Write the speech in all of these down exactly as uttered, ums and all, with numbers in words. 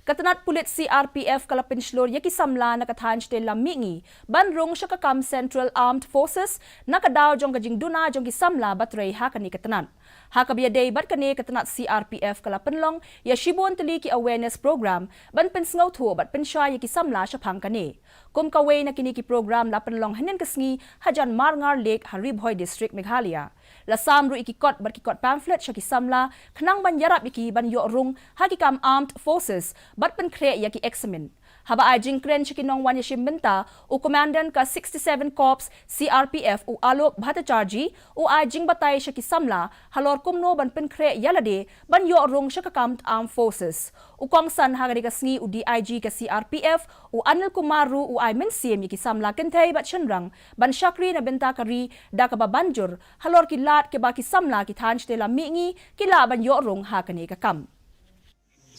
Ka tnat pulit C R P F ka la pynshlur ïa ki samla na ka thaiñ shatei lam mihngi ban rung sha ka kam Central Armed Forces na ka daw jong ka jingduna jong ki samla ba trei ha kane ka tnat. Ha kaba ïadei bad kane, ka tnat C R P F ka la pynlong ïa shibun tylli ki awareness program ban pynsngewthuh bad pynshai ïa ki samla shaphang kane. Kum kawei na kine ki program la pynlong hynnin ka sngi hajan Marngar Lake ha Ri Bhoi District, Meghalaya. La sam ruh ïa ki kot bad ki kot pamphlet sha ki samla khnang ban ïarap ïa ki ban ïoh rung ha ki kam Armed Forces bad pynkhreh ïa ki eksamin. Haba ai jingkren sha ki nongwan ïashim bynta, u Commandant ka sixty-seven Corps C R P F, u Alok Bhattacharjee, u ai jingbatai sha ki samla halor kumno ban pynkhreh ïa lade ban ïoh rung sha ka kam Armed Forces. U kongsan ha kane ka sngi, u D I G ka C R P F, u Anil Kumar ruh, u ai mynsiem ïa ki samla kynthei bad shynrang ban shakri na bynta ka ri da kaba ban jur halor ki lad kiba ki samla ki thaiñ shatei lam mihngi ki lah ban ïoh rung ha kane ka kam.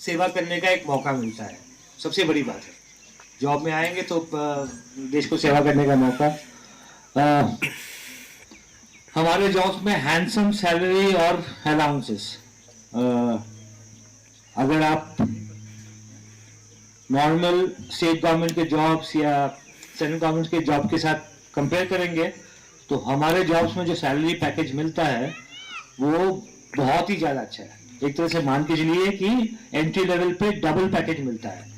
सेवा करने का एक मौका मिलता है। सबसे बड़ी बात है, जॉब में आएंगे तो अ, देश को सेवा करने का मौका। अ, हमारे जॉब्स में हैंडसम सैलरी और अलाउंसेस, अगर आप नॉर्मल स्टेट गवर्नमेंट के जॉब्स या सेंट्रल गवर्नमेंट के जॉब के साथ कंपेयर करेंगे, तो हमारे जॉब्स में जो सैलरी पैकेज मिलता है, वो बहुत ही ज़्यादा अच्छा है। एक तरह से मान के चलिए कि एंट्री लेवल पे डबल पैकेज मिलता है।